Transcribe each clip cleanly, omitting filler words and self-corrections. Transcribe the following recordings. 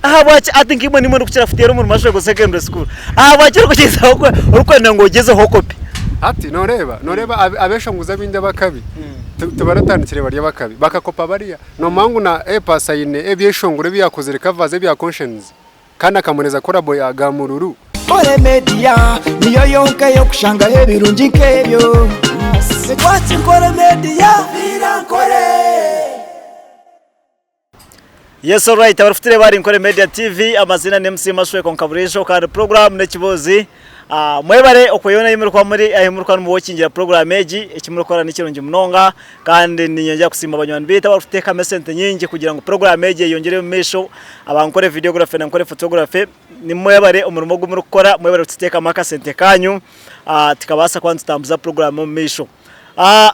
Ahabwaki ati nkaimwe nimwe ndikukira kuteera omuri Mashwego Secondary School? Ahabwaki orikugyezaho orikwenda ngu ogyezeho okope? Hati nooreeba, nooreeba abeshongozi abaingi ab'akabi tibaratandikire bari ab'akabi, bakakopa bariya. Noomanya ngu na A Pass aine ebyeshongoro ebi yaakozire covers ebya Konshens kandi akamuheereza collabo ya Gamururu. Nkore Media niyo yonka ey'okushangaho ebirungi nk'ebyo. Watch Nkore Media. Viira Nkore. Yes alright abarikutureeba ahari Nkore Media TV amazina ni MC Mashweko nka buriijo kandi program n'ekibuuzi Ah, mwebare okweyona ahi murikuba muri ahi murikuba nimuwokingira program egi eki murikukora ni kirungi munonga kandi niinyongyera kusiima banywani baitu abarikututeekamu esente nyingi kugira ngu program egi eyongyere omu maisho aba Nkore Videography na Nkore Photography nimwebare omurimo ogu murikukora mwebare kututeekamu akasente kanyu ah, tukabaasa kuba nitutambuza program omu maisho.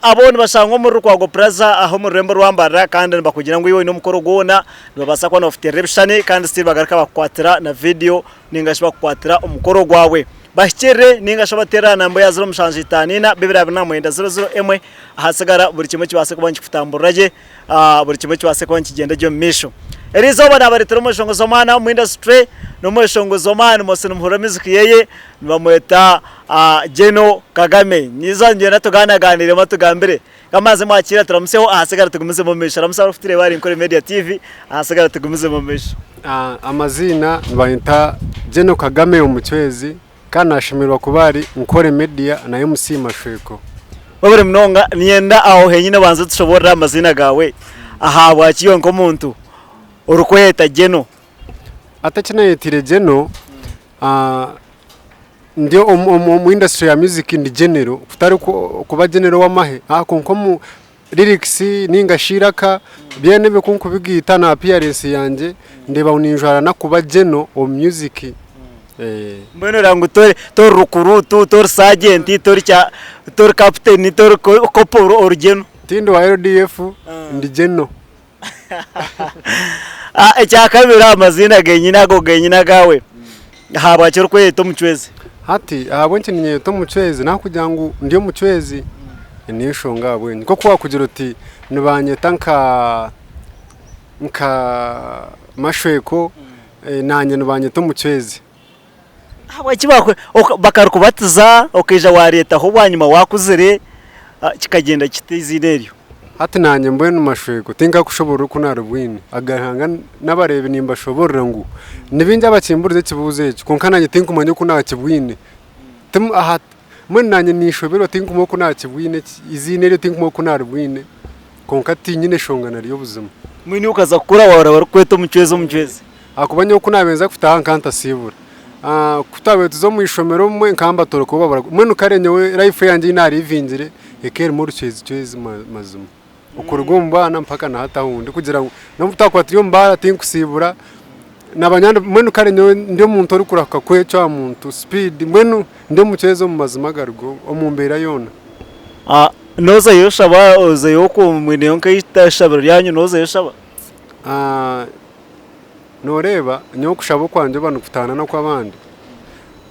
Abo nibashangwa omuri Rukwago Plaza aha omu rurembo rwa Mbarara kandi nibakugira ngu iwe oine omukoro gwona nibabaasa kuba nibakuteerera ebishushani kandi still bagaruka bakukwatira na vidiyo ninga shi bakukwatira omukoro gwawe. Bahikirire ninga shi obateerere aha namba ya 0754 229 00 ahasigara buri kimwe kibaase kuba nikikutamburira gye buri kimwe kibaase kuba nikigyenda gye omu maisho. Eriizooba naabareetera omweshongozi w'amaani omu industry, n'omweshongozi w'amaani mwose nimuhurira music yeye Nibamweta General Kagame. Niiza niinyenda tugaanagaaniiremu atugambire. Kamaze mwakiira turamusyeho ahasigara tugumizemu omu maisho. Ramusa abarikutureeba ahari Nkore Media TV ahasigara tugumizemu omu maisho. Amaziina nibanyeta General Kagame Omucwezi kandi nashemererwa kuba ahari Nkore Media na MC Mashweko. Webare munonga, niinyenda aho henyine obanze otushoboorore amaziina gaawe ahabwaki iwe nk'omuntu orikweyeta General. Hati eki nayetire General Ndi omu industry ya music ndi general kutari kuba general w'amahe kwonka omu lyrics ninga shi eiraka byona ebyo ku nkubigaita na appearance yangye ndeeba ngu ninjwara nakuba general omu music. Mbwenu oreba ngu tori rukuruutu, tori sajenti, tori kaputeni, tori koporo ori general? Tindi wa LDF ndi general. Ekyakabiri amaziina genyini ago genyini agaawe, ahabwaki orikweyeta omucwezi? Hati ahabw'enki niinyeyeta omucwezi n'ahabw'okugira ngu ndi omucwezi niyo nshonga ahabw'enki. Nk'oku waakugira oti nibanyeta nka nka Mashweko naanye nibanyeta omucwezi. Ahabw'enki bakarikubatiza okaija waareetaho bwanyima waakuzire kikagyenda kita eiziina eryo? Hati naanye mbwenu mashweko tinkakushoboorora oku naaribwine. Aga Ruhanga n'abareebi nimbashoboorora ngu ni baingi abakimburize ekibuuzo ekyo kwonka naanye tinkumanya oku naakibwine. Mbwenu naanye ninshoberwa tinkumanya oku naakibwine eiziina eryo tinkumanya oku naaribwine kwonka tinyine nshonga naryo buzima. Mbwenu iwe okaza kukura waahurira barikukweta omucwezi omucwezi? Ahakuba nyowe ku naabaire nza kutaaha nkaba ntasiibura. Ku twabaire tuza omu ishomero obumwe nkaba mbatoroka bo babura. Mbwenu kare nyowe life yangye ei naarivingire ekaba erimu orucwezicwezi mazima. Okuruga omu baana mpaka na hati ahu ndi kugira ngu n'obu twakuba turi omu baara tinkusiibura. Naaba mbwenu kare nyowe ndi omuntu orikurahuka kwecwa aha muntu speed mbwenu ndi omucwezi omu mazima agarigo omu mbeera yoona. Noozayo oshaba ozayo okwo mwineyo nk'eishabiro ryanyu noozayo oshaba? Nooreeba, nyowe okushaba okwangye oba nikutaana n'okw'abandi.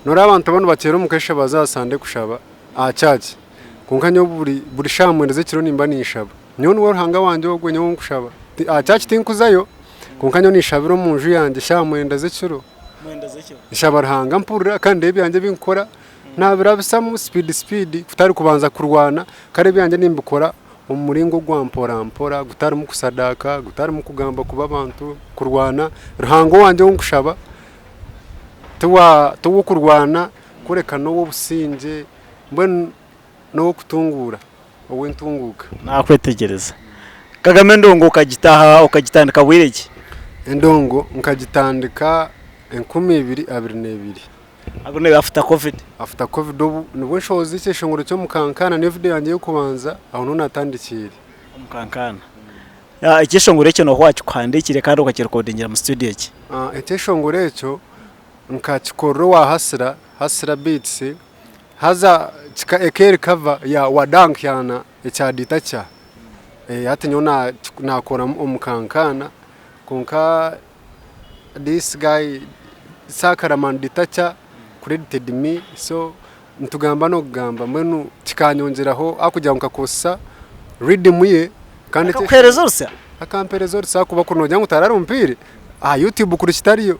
Nooreeba abantu abamwe nibakyera omu kasheeshe baza aha Sande kushaba aha church, kwonka nyowe buri buri shaaha mwenda z'ekiro nimba ninshaba. Nyowe niwe Ruhanga wangye ogwo nyowe ou nkushaba. Aha church tinkuzayo, kwonka nyowe ninshabira omu nju yangye shaaha mwenda z'ekiro. Nshaba Ruhanga mpurira kandi ndeeba ebyangye ebi nkukora naabirabisamu sipiidi sipiidi kutari kubanza kurwana, kare ebyangye nimbikora omu muringo gwa mpora mpora gutarimu kusadaaka, gutarimu kugamba kubi abantu, kurwana. Ruhanga owangye ou nkushaba ti ow'okurwana kureka n'ow'obusingye mbwenu n'ow'okutunguura, ow'entunguuka. Naakwetegyereza. Kagame endongo okagitaaha okagitandika bwire ki? Endongo nkagitandika 2022. Ago ni after covid. After covid obu nibwo nshohoza ekyeshongoro ky'omukankaana niyo video yangye y'okubanza aho niho natandikiire. Omukankaana. Ekyeshongoro ekyo nooha owakikuhandiikire kandi okakirekodingira mu studio ki? Ekyeshongoro ekyo nkakikorera owa Hasira, Hasira Beats, haza eka eri cover ya Wadankyana ekya Ditacha. Hati nyowe nakora omukankaana kwonka This guy Sacrament Ditacha credited me so nitugamba n'okugamba mbwenu kikanyongyeraho ahakugira ngu nkakozesa rhythm ye kandi Akakuheereza orusya? Akampeereza orusya ahakuba kuri noogira ngu tararumpiire. Aha YouTube kuri kitariyo.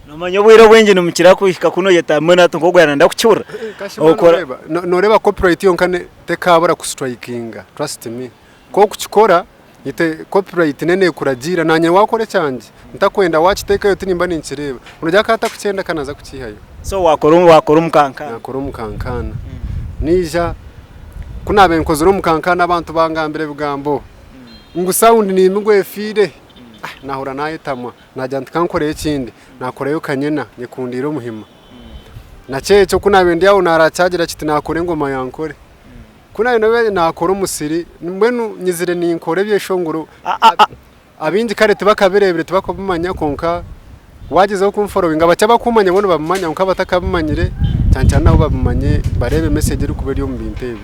Nomanya obwire obwingi nimukira kuhika kunu oyeta mbwenu hati nk'ogu yaaba nayenda kukihurira. Okora. Noreeba copyright yonka tekabura ku strikinga trust me. Ku okukikora ite copyright ne nekuragiira nanye wakora ekyangye ntakwenda wakitekayo tinimba ninkireeba. Nogira ka atakukyenda ka naza kukihayo. So wakora wakora omukankaana. Nakora omukankaana. Naija ku nabaire nkozire omukankaana abantu bangambira ebigambo ngu sound nimbi ngu efiire. Nahurira nayetamwa nagira nti kankoreyo ekindi, nakorayo kanyena nyekundiire omuhima. Nakyo ekyo ku nabaire ndi aho narakyagira kiti nakora engoma ya Nkore. Ku nabaire nakora omusiri mbwenu nyizire ninkora ebyeshongoro abaingi kare tibakabireebire tibakubimanya kwonka wagyezaho kunforowinga abakye abakumanya bo nibabimanya kwonka abatakabimanyire kyane kyane nabo babimanye bareebe message erikuba eri omu bintu ebi.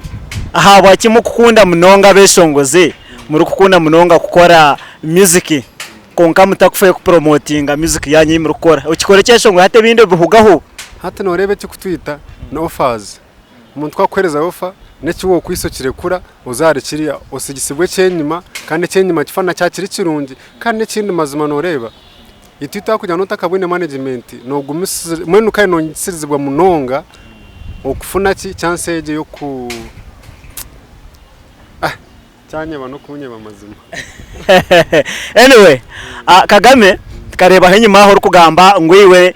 Ahabwaki mukukunda munonga abeshongozi murikukunda munonga kukora music kwonka mutakufayo ku promotinga music yanyu eyi murikukora okikora ekyeshongoro hati ebindi obihugaho. Hati noreeba ekikutwita ni offers. Omuntu ku akuheereza ofa n'eki wokwitsa okirekura oze ahari kiriya osigisibwe ekyenyima kandi ekyenyima kifaanana kyaba kiri kirungi kandi n'ekindi mazima nooreeba itwe twakugira ngu otakabwine management noogumisiriza mbwenu kare noyingisirizibwa munonga okufuna ki chance egyo ey'oku Kyanyeba n'okunyeba mazima. Anyway, Kagame tukareebaho enyima aho orikugamba ngu iwe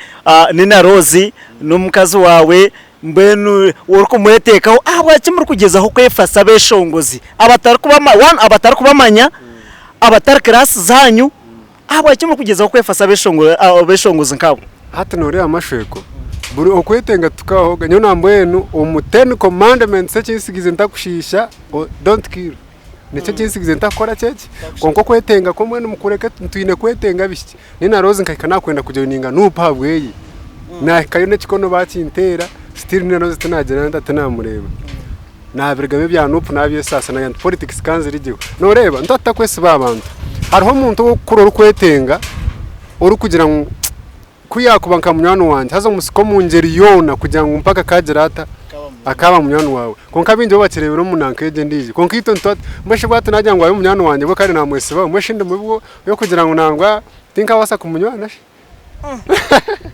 Nina Rose n'omukazi waawe mbwenu orikumweteekaho ahabwaki murikugyezaho kwefasa abeshongozi one abatarikubamanya, abatari class zaanyu, ahabwaki murikugyezaho kwefasa abeshongozi nk'abo? Hati noreeba amashweko buri okwetenga tukahoga nyowe nambwenu omu ten commandments ekinsigize ntakushiisha Don't kill nikyo ekinsigize ntakukora ki eki kwonka okwetenga kwo mbwenu mukureke twine kwetenga bihikye Nina Rose nkahika nakwenda kujoininga Nup ahabweye nahikayo n'ekikono bakinteera still Nina Rose tinagira nta tinamureeba nabirugamu ebya Nup nabyesaasa nagira nti politics kanzirugyeho noreeba nituba tutakwesiba aha bantu hariho omuntu owokukura orikwetenga orikugira ngu Ku yaakuba nka munywani wangye, haza omusika omu ngyeri yoona kugira ngu mpaka akaagira ata? Akaaba munywani waawe. Kwonka abaingi bo bakireebera omu nanka egyo endiijo. Kwonka itwe nituba mbwenu shi bwati naagira ngu abe munywani wangye bwo kare naamwesibaho, mbwenu shi ndi mubi bwo y'okugira ngu nangwa tinkaabaasa kumunywana shi?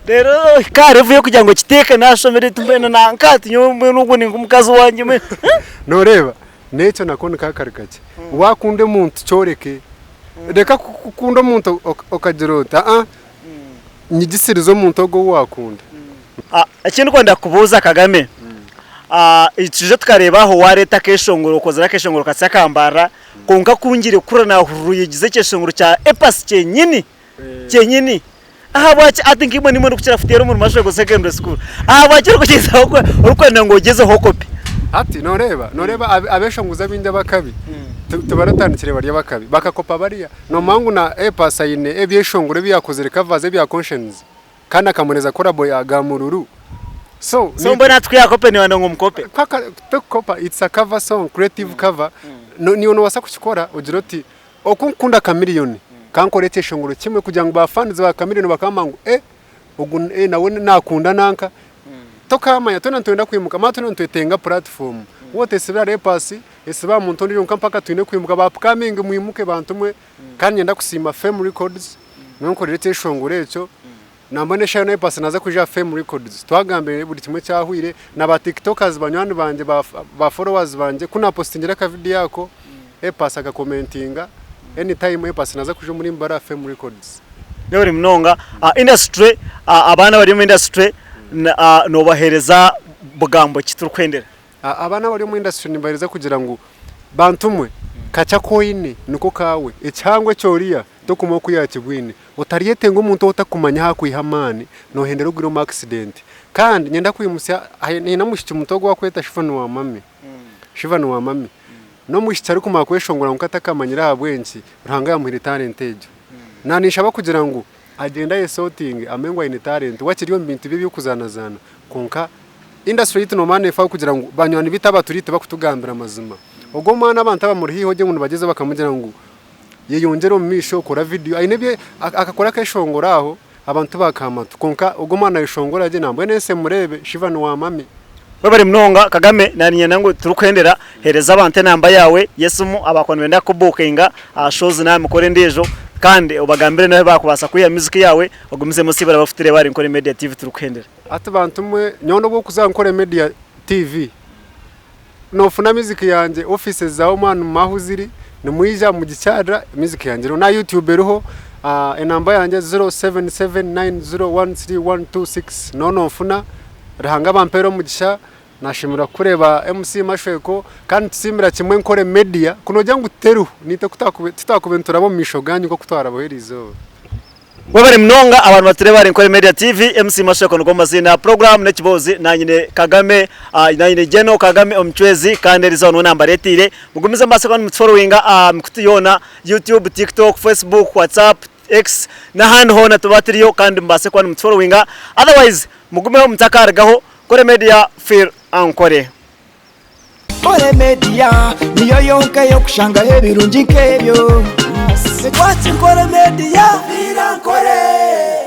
Reero ohika aha level y'okugira ngu okiteeke naashomire oti mbwenu nanka ati nyowe mbwenu ogwo ni nk'omukazi wangye mbwenu. Nooreeba, n'ekyo nako niko akari kakye. Waakunda omuntu kyoreke. Reka kukunda omuntu okagira oti aa. Nyigisiriza omuntu ogwo ou waakunda. Eki ndikwenda kukubuuza Kagame, twija tukareeba aho waareeta akeshongoro okozire akeshongoro kasya akambarira, kwonka ku ngiire kuhurira naahurira oyegize ekyeshongoro kya A-Pass kyenyini, kyenyini. Ahabwaki hati nkaimwe nimwe ndikukira kuteera omuri Mashwego Secondary School, ahabwaki orikugyezaho orikwenda ngu ogyezeho okope? Hati nooreeba, nooreeba abeshongozi abaingi ab'akabi tibaratandikire bari ab'akabi, bakakopa bariya. Noomanya ngu na A-Pass aine ebyeshongoro ebi yaakozire covers ebya Konshens kandi akamuheereza collabo ya Gamururu. So, So mbwenu hati ku yaakope niiwe ngu omukope? Tikukopa, it's a cover song, creative cover. Niiwe noobaasa kukikora ogire oti oku nkukunda Chameleone kankore ekyeshongoro kimwe kugira ngu ba fans ba Chameleone bakagamba ngu eh ogu nawe naakunda nanka. Tokaamanya, twena nitwenda kwimuka, manya twena nitwetenga platform. Waaba oteetsibire ahari A-Pass, Esiba aha muntu ondiijo kwonka mpaka twine kwimuka ba upcoming mwimuke bantu mwe kandi niinyenda kusiima Fame Records niwe nkorire ekyeshongoro ekyo nambwenu eshaaha yoona A-Pass naaza kwija aha Fame Records twagambire buri kimwe kyahwire na ba tiktokers banywani bangye ba followers bangye ku naapositingire aka video ako A-Pass akakomentinga anytime A-Pass naaza kwija omuri Mbara aha Fame Records. Yebare munonga. Industry abaana abari omu industry nobahereza bugambo ki turikwendera? Abaana abari omu industry nimbahereza kugira ngu bantu mwe kakye aku oine niko kaawe, ekihango eki oriya tokumanya oku yaakibwine. Otaryetenga omuntu ou otakumanya ahu akwiha amaani noohendera ogwire omu accident. Kandi niinyenda kwimutsya haine omwishiki muto ogu barikweta Shivani wa mami, Shivani wa mami n'omwishiki arikumara kweshongora kwonka atakamanyire ahabw'enki Ruhanga yaamuhaire talent egyo. Naninshaba kugira ngu agyende ayesotinge amanye ngu aine talent we akiri omu bintu bye eby'okuzaanazaana kwonka Industry yaitu nomanya nefaho kugira ngu banywani baitu abaturi tibakutugambira amazima. Ogwo omwana abantu abamuri haihi ogye ngu nibagyezaho bakamugira ngu yeyongyere omu maisho kora video aine ebi akakora akeshongoro aho abantu bakaha amatu kwonka ogwo omwana nayeshongora gye nambwenu ensi emureebe Shiva ni wa mami. Webare munonga Kagame naninyenda ngu turikuhendera hereza abantu enamba yawe yesimu abakuba nibenda kukubukinga aha shows naha mikoro endijo. Kandi obagambire n'ahu baakubaasa kwiha music yaawe ogumizemu osiibure abarikutureeba ahari Nkore Media TV turikuhendera. Hati bantu mwe nyowe nobu okuza Nkore Media TV nofuna music yangye offices za Oman ahu ziri nimwija mugikyarira music yangye eriho n'aha YouTube eriho enamba yangye 0779013126 noho nonfuna Ruhanga abampere omugisha Nashemererwa kukureeba MC Mashweko kandi nitusiimira kimwe Nkore Media ku nogira ngu teriho naitwe titwakubaire nituraba omu maisho gaanyu nk'oku twarabaho eriizooba. Webare munonga abantu batureeba ahari Nkore Media TV, MC Mashweko nigo maziina, program n'ekiboozi nanyine Kagame nanyine General Kagame Omucwezi kandi erizooba niwe nambareteire. Mugumize mubaase kuba nimutuforowinga aha mikutu yoona YouTube, TikTok, Facebook, WhatsApp, X n'ahandi hoona tuba turiyo kandi mubaase kuba nimutuforowinga otherwise mugumeho mutakarugaho. Nkore Media feel Ankore. Nkore Media niyo yonka ey'okushangaho ebirungi nk'ebyo. Twaki Nkore Media feel Ankore.